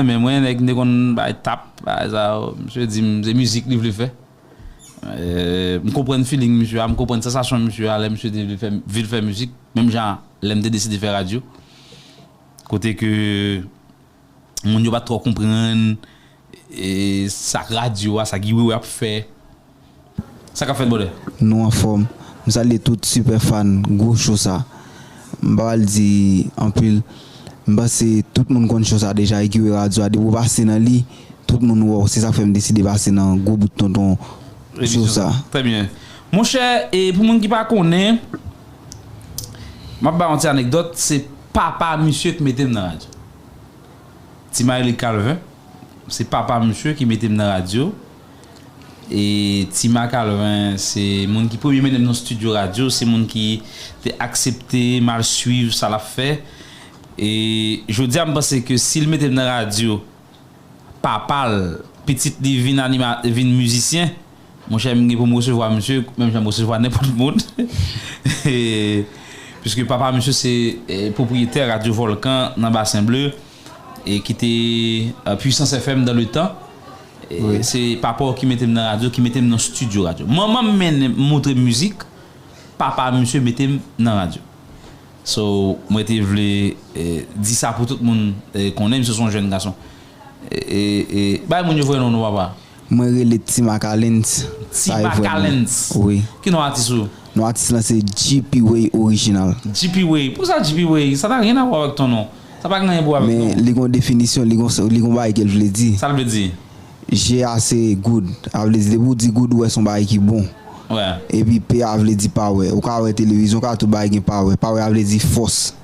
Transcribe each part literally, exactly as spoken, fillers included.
renmen mwen, nèg m te konn bay tap, bagay sa yo, misye di m se mizik li vle fè. Eh, m konprann feeling misye a, m konprann sansasyon misye a lè misye te vle fè, vin fè mizik, menm jan lè m te deside fè radyo. Kote ke moun yo pa t twò konprann, eh, sa k radyo a, sa Guy Wewe ap fè. Sa k ap fèt, brother? Nou anfòm. M salye tout sipè fan gwo cho sa. M pa pral di anpil. M panse tout moun konn cho sa deja, Guy Wewe radyo a, depi w pase nan li, tout moun wè w. Se sa k fè m deside pase nan gwo bout tonton cho sa. Trè byen. Monchè, e pou moun ki pa konnen, m ap ba yon ti anekdòt, se papa misye ki mete m nan radyo. Ti Mayli Calvin, se papa misye ki mete m nan radyo. E Ti Ma Calvin, se moun ki premye mennen m nan estidyo radyo, se moun ki te aksepte m al swiv sa l ap fè. E jodi a, m panse ke si l mete m nan radyo, papa l, pitit li vin anima-, vin mizisyen, monchè, m gen pou m resevwa misye, menm jan m resevwa nenpòt moun. E, piske papa misye se, e, pwopriyetè Radyo Volkan nan Basen Ble, e ki te, e, Puissance F M dans le temps. E, wi. Se papa w ki mete m nan radyo, ki mete m nan estidyo radyo. Manman m mennen m montre m mizik, papa misye mete m nan radyo. So, mwen te vle, eh, di sa pou tout moun, eh, konnen misye se yon jèn gason. E, e, e, bay moun yo vrè non nou, papa. Mwen rele Tima Calens. Sa e vrè non. Tima Calens. Wi. Ki non atis ou? Non atis lan se G P Way Original. G P Way. Poukisa G P Way? Ça n'a rien à voir avec ton nom. Sa pa gen anyen pou wè avèk non. Men li gon definisyon, li gon, li gon bagay ke l vle di. Sa l vle di? G a se good. A vle di, depi w di good, ou wè se yon bagay ki bon. Wè. Epi P a vle di power. Ou ka wè televizyon, ou ka wè tout bagay gen power. Power a vle di fòs.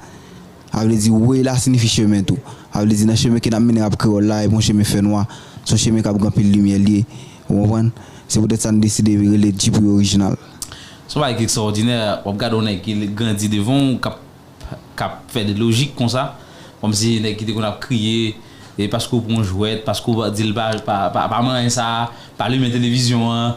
A vle di, way la siyifi chemen tou. A vle di, nan chemen ke n ap mennen rap kreyòl la, e bon chemen fènwa. Se yon chemen k ap gen anpil limyè l ye. Ou konprann? Se poutèt sa n deside rele G P Original. Se yon bagay ki ekstraòdinè. W ap gade yon nèg ki grandi devan w, k ap k ap fè de lojik konsa, kòmsi nèg ki te konn ap kriye, e paske w pran jwèt, paske w di l pa, pa, pa, pa manyen sa, pa limen televizyon an.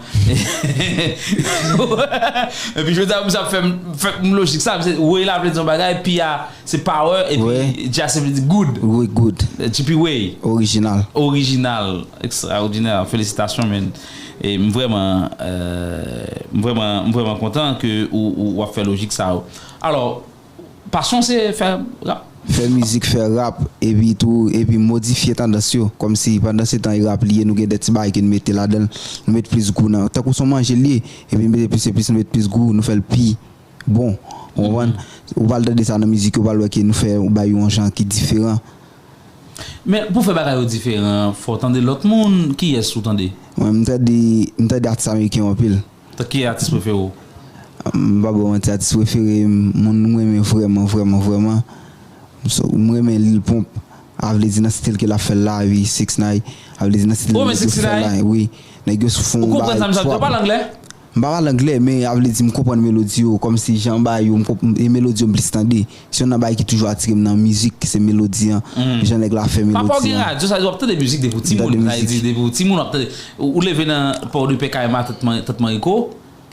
Epi jodi a, misye ap fè m, fè m lojik sa, misye, way la vle di yon bagay, P a se power, epi G a se vle di good. Wi, good. G P Way. Orijinal. Orijinal. Ekstraòdinè. Felisitasyon, men. E m vrèman, euh, m vrèman, m vrèman kontan ke ou, ou, w ap fè lojik sa yo. Alò, pasyon se fè rap. Fè mizik, fè rap, epi tou, epi modifye tandans yo. Kòmsi pandan se tan e rap li ye, nou gen de ti bagay ke n mete ladan l, nou met plis gou nan. Tankou se yon manje l ye, epi n mete plis, plis, nou met plis gou, nou fè l pi bon. Ou konprann? Ou pral tande sa nan mizik yo, ou pral wè ke nou fè yon bagay yon jan ki diferan. Men pou fè bagay yo diferan, fò w tande lòt moun. Kiyès ou tande? Mwen, m tande, m tande atis ameriken yo anpil. Ki atis prefere w? M pa ba w manti, atis prefere m, moun m renmen vrèman, vrèman, vrèman. So, m renmen Lil Pump. A vle di nan stil ke l ap fè l la, wi, six nine. A vle di nan stil nèg yo fè l la, wi. Nèg yo fè yon bagay twòp. Ou konprann sa m ap di? Ou pale anglè? M pa pale anglè, men a vle di m konprann melodi yo, kòmsi jan bagay yo, m konp-, e melodi yo m plis tande. Se youn nan bagay ki toujou atire m nan mizik, se melodi an. Jan nèg la fè melodi an. Papa w gen radyo, sa vle di w ap tande mizik depi w timoun. Sa vle di depi w timoun w ap tande. Ou, ou leve nan Pòdepè kay ma tant Man-, tant Mariko,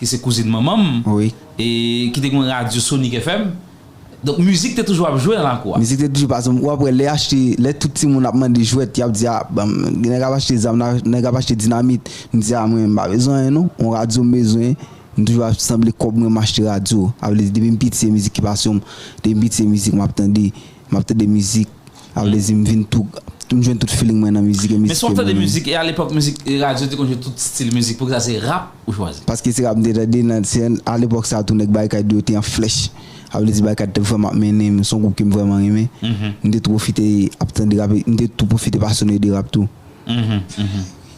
ki se kouzin manman m, e ki te gen yon radyo Sonic F M. Donk mizik te toujou ap jwe nan lakou a. Mizik te toujou, pa egzanp, w ap wè lè achte, lè tout timoun ap mande jwèt, y ap di, a, ban m, nèg ap achte zam, nèg ap achte dinamit. M di, a, mwen, m pa bezwen anyen, non. Yon radyo m bezwen. M toujou ap sanble kòb mwen m achte radyo. A vle di, depi m piti, se mizik ki pasyon m. Depi m piti, se mizik m ap tande. M ap tande mizik. A vle di, m vin tou, m jwenn tout feeling mwen nan mizik, e mizik ke mwen renmen. Men si w ap tande mizik, e alepòk, mizik, e radyo te konn jwe tout stil mizik, poukisa se rap ou chwazi? Paske se rap m te tande, nan, se alepòk sa tou, nèg Barikad yo te an flèch. A vle di, Barikad te vrèman ap mennen m, se yon gwoup ke m vrèman renmen. M te tou pwofite ap tande rap, m te tou pwofite pasyone de rap tou.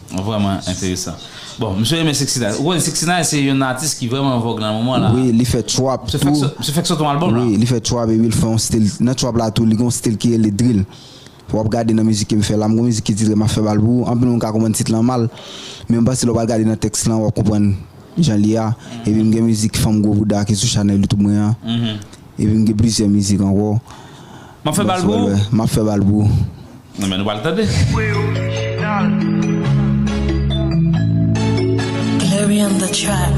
Vrèman enteresan. Bon, misye renmen Sixty Nine. Ou konnen Sixty Nine se youn nan atis ki vrèman an vòg nan moman la. Wi, li fè trap tou. Misye fèk sot yon albòm la. Wi, li fè trap epi l fè yon stil. Nan trap la tou, li gen yon stil ki rele drill. W ap gade nan mizik ke m fè la, m gen mizik ki titre M ap fè bal pou ou. Anpil moun ka konprann tit lan mal, men m panse lè w pral gade nan tèks lan, w ap konprann jan li a. Epi m gen mizik Fanm Gwo Bouda ki sou chanèl YouTube mwen an. Epi m gen plizyè mizik ankò. M ap fè bal pou ou. M ap fè bal pou ou. Nan men nou pral tande. Larry on the track.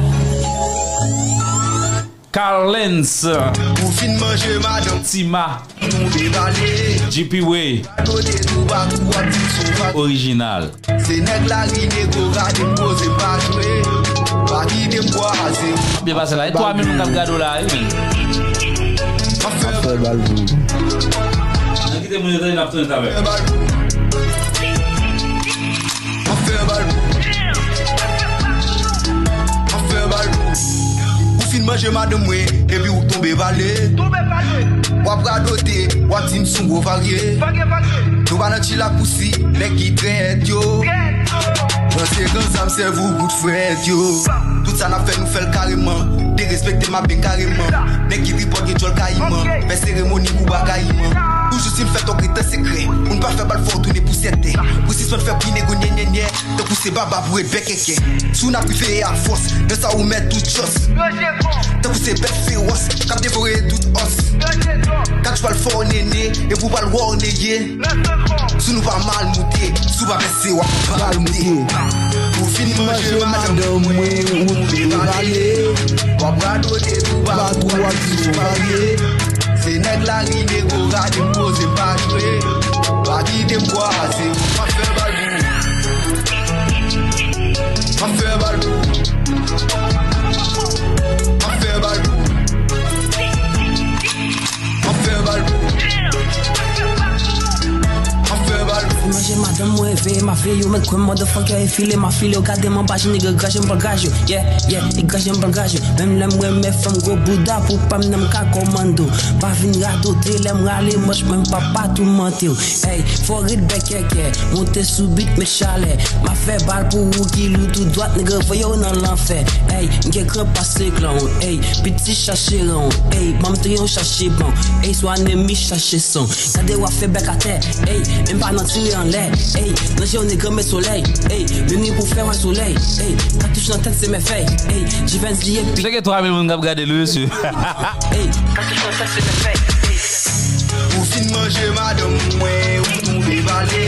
Carlens, Ou fin manje madanm, Tima, tonbe bale. G P Way, Kote tou bakou ap di son pa. Orijinal. Se nèg lari nego gade m poze m pa jwe. Pa kite m kwaze. Byen pase la. E twa mil moun k ap gade w la, wi, men. Ap fè bal pou ou. Nan kite moun yo tande n ap tounen travay. Ap fè bal pou ou. Ap fè bal pou ou. Ou fin manje madanm mwen, epi ou tonbe bale. W ap radote, w ap di m son gwo varye. Nou pa nan chila pou si nèg ki trèt yo. Nan se gran zam sèvi w bout frèt yo. Tout sa n ap fè nou fè l kareman. Derespekte m ap ben kareman. Nèg ki tripòt gen djòl kayiman. Fè seremoni kou bakayiman. Toujou si n fè tòk ret an sekrè. Pou n pa fè bal fò w tounen pou sèt è. Pou sispann fè bri nego nyè nyè nyè. Tankou se baba pou ret bèkèkè. Si w n ap rive e ak fòs. Nan sa ou mèt tout chòs. Tankou se bèt fewòs k ap devore tout òs. Kat chwal fò nene, epi w pral wè w neye. Si nou pa mal moute, si w pa pèse w ap pral moute. Ou fin manje madanm mwen, ou te vale. W ap radote tou bakou w ap di sou varye. Se nèg lari nego gade m poze m pa jwe. Pa kite m kwaze, m ap fè bal pou ou. M ap fè bal pou ou. M ap fè bal pou ou. M ap fè bal pou ou. M ap fè bal pou ou. Manje madanm mwen veye m ap veye yo mèt kwè m motherfucker e file m ap file yo gade m anba je nèg graje m pral graje yo. Yeah, yeah, e graje m pral graje yo. Menm lè m renmen fanm gwo bouda pou pa m nan m ka kòmando. Pa vin radote lè m rale manch mwen m pa pa toumante w. Ey, fò ret bèkèkè, monte sou bit met chalè. M ap fè bal pou ou ki lou tou dwat nèg voye w nan lanfè. Ey, m gen kran pase klon. Ey, piti chache ran. Ey, ban m triyon chache ban. Ey, swa nemi chache son. Gade w ap fè bèk atè. Ey, men m pa nan tire anlè. Ey, nan je w nèg renmen solèy. Ey, vini pou fè wè solèy. Ey, katouch nan tèt se mèvèy. Ey, G-Vens li epi. Se gen twa mil moun k ap gade l wi mesye. Ey, katouch nan tèt se mèvèy. Ey. Ou fin manje madanm mwen, ou tonbe bale.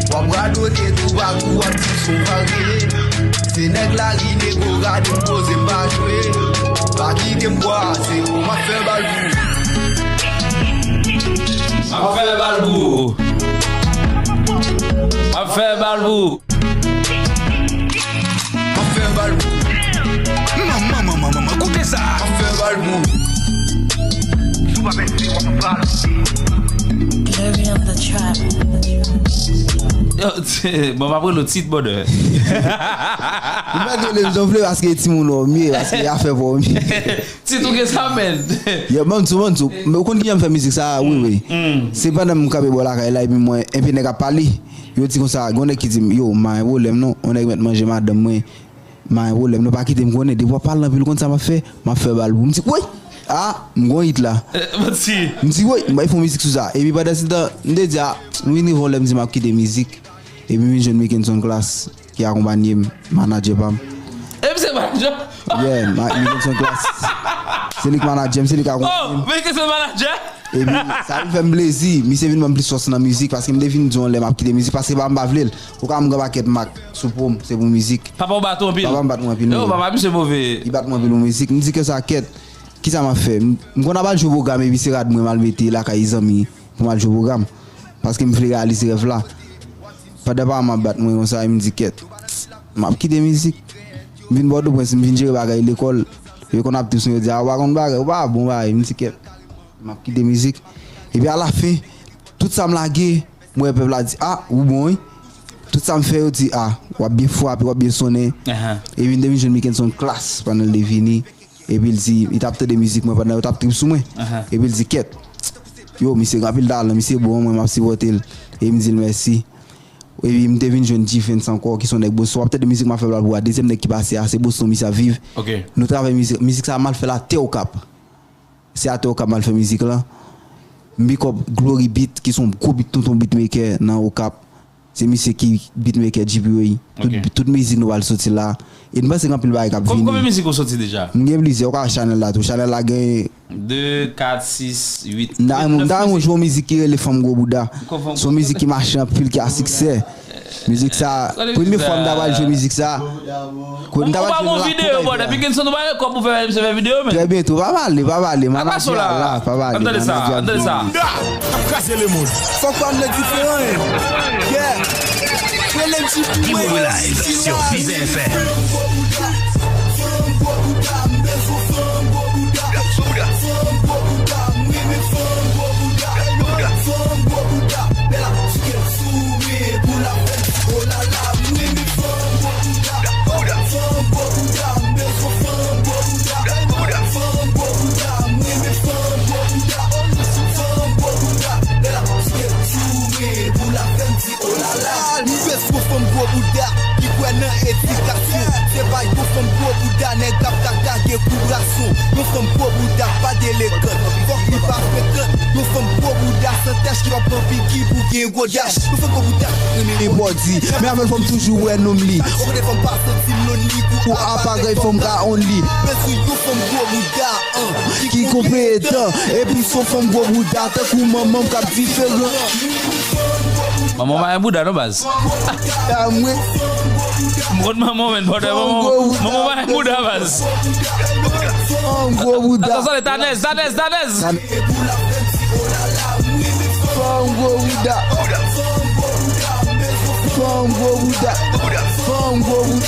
W ap radote tou bakou w ap di son varye. Se nèg lari nego gade m poze m pa jwe. Pa kite m kwaze w, m ap fè bal pou ou. M ap fè bal pou ou. M ap fè bal pou ou. M ap fè bal pou ou. Manman, manman, manman, koute sa. M ap fè bal pou ou. Si w pa pèse, w ap pral. Jerry on the track. Yo, bon, m ap rele w Tit, brother. Ou mèt rele m jan w vle, paske timoun w ye, paske afè pa w ye. Tit ou gen sa, men. Yo, banm di w, banm di w. Men ou konn kijan m fè mizik sa, wi, wi. Se pandan m kanpe bò lakay la, epi mwen, epi nèg ap pale. Yo di konsa, gen yon nèg ki di m, yo, m pa gen pwoblèm non. Yon nèg mèt manje madanm mwen. M pa gen pwoblèm non, pa kite m konnen. Depi w ap pale anpil, ou konn sa m ap fè? M ap fè bal pou ou. M di, woy! Ah, m gon hit la. Manti. M di, woy, m bay fè yon mizik sou sa. Epi pandan se tan, m te di, ah, m vin rive yon lè m di m ap kite mizik. Epi m vin jwenn Mickenson Class ki akonpanye m, manadjè pa m. E m se manadjè? Yeah, ma- Mickenson Class. Se li k manadjè m, se li k akonpanye m. Oh, Mickenson manadjè? Epi sa vin fè m plezi, misye vin ban m plis fòs nan mizik, paske m te vin di w yon lè m ap kite mizik, paske pa m pa vle l. Ou ka wè m gen pakèt mak sou po m, se pou mizik. Papa w bat ou anpil? Papa m bat mwen anpil. Yo, papa misye move. Li bat mwen anpil pou mizik. M di ke sa kèt, kisa m ap fè? M, m konn ap al jwe pwogram, epi se rad mwen m al mete lakay zanmi pou m al jwe pwogram. Paske m vle reyalize rèv la. Pandan pa m ap bat mwen konsa, m di kèt. M ap kite mizik. M vin Pòtoprens, m vin jere bagay lekòl. Yo konn ap trip sou mwen, yo di, ah, ou pa konn bagay, ou pa bon bagay, m di kèt. M ap kite mizik. Epi alafen, tout sa m lage, m wè pèp la di, ah, ou bon, wi. Tout sa m fè, yo di, ah, w ap byen frape, w ap byen sonnen. Epi m te vin jwenn Mickenson Class pandan l te vini. Epi l di, li t ap tande mizik mwen pandan yo t ap trip sou mwen. Epi l di, kèt. Yo, misye gen anpil talan, misye bon, mwen m ap sipòte l. Epi m di l mèsi. Epi m te vin jwenn G-Vens ankò, ki se yon nèg Boston. W ap tande mizik m ap fè bal pou a, dezyèm nèg ki pase a, se Boston misye ap viv. Nou travay mizik, mizik sa a m al fè l atè Okap. Se atè Okap m al fè mizik lan. M pick up Glory Beat, ki se yon gwo beat, tonton beatmaker nan Okap. Se misye ki beatmaker G P Way. Tout, tout mizik nou pral soti la. E n panse gen anpil bagay k ap vini. Konbyen mizik ou soti deja? M gen plizyè, ou ka wè chanèl la tou. Chanèl la gen de, kat, sis, uit, m ta renmen, m ta renmen jwe yon mizik ki rele Fanm Gwo Bouda. Se yon mizik ki mache anpil, ki a siksè. Mizik sa, premye fwa m ta pral jwe mizik sa. Ou pa gon videyo, bro. Depi Kenson ou pa gen kòb pou fè, se fè videyo, men. Trè byento, pa pale, pa pale. Manager la, pa pale. Ann tande sa, ann tande sa. Ap kraze lemonn. Fòk pa m nan diferan, yeah. Rele m G P. Ibo Live sur Vize F M. Fanm gwo bouda, m bezwen fanm gwo bouda. Fanm gwo bouda, m renmen fanm gwo bouda. Fanm gwo bouda, bèl ap tike l sou mwen pou l ap fè m di olala. M renmen fanm gwo bouda. Fanm gwo bouda, m bezwen fanm gwo bouda. Fanm gwo bouda, m renmen fanm gwo bouda. Fanm gwo bouda, bèl ap tike l sou mwen pou l ap fè m di olala. M bezwen fanm gwo bouda ki kwè nan edikasyon. Se pa yon fanm gwo bouda nèg ap ka kage kou brason. Yon fanm gwo bouda pa delegant, fòk li pa frekant. Yon fanm gwo bouda san tach ki pa pran piki pou gen gwo dach. Yon fanm gwo bouda renmen body, men avè l fanm toujou wè nonm li. Ou konnen fanm pa santi m lonely pou aparèy fanm ka only. Bezwen yon fanm gwo bouda, an, ki konpetan, epi s on fanm gwo bouda tankou manman m k ap diferan. Manman w pa gen bouda non, baz. A mwen. M konn manman w, men, brother, manman w pa gen bouda, baz. Fanm gwo bouda. Attention, les Tanez, Tanez, Tanez. Fanm gwo bouda. Fanm gwo bouda. Fanm gwo bouda.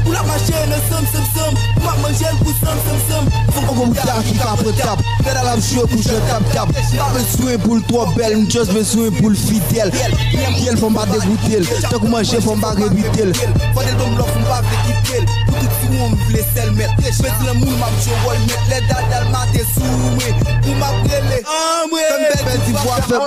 Pou l al ap mache nan sanm, sanm, sanm. Pou m ap manje l pou sanm, sanm, sanm. Fanm gwo bouda ki ka pran tap. Gad al ap jwe pou jwèt tap, tap. Pa bezwen pou l twò bèl, m just bezwen pou l fidèl. Pyè l fanm pa degoute l. Tankou manje fanm pa rebite l. Fò l ban m love, m pa vle kite l. Pou tout ti won m vle sèl mèt. Pèdi lanmou l, m ap jwe wòl mèt. Lè dada l mate sou mwen, pou m ap rele. Fè m pèdi pwa, fè m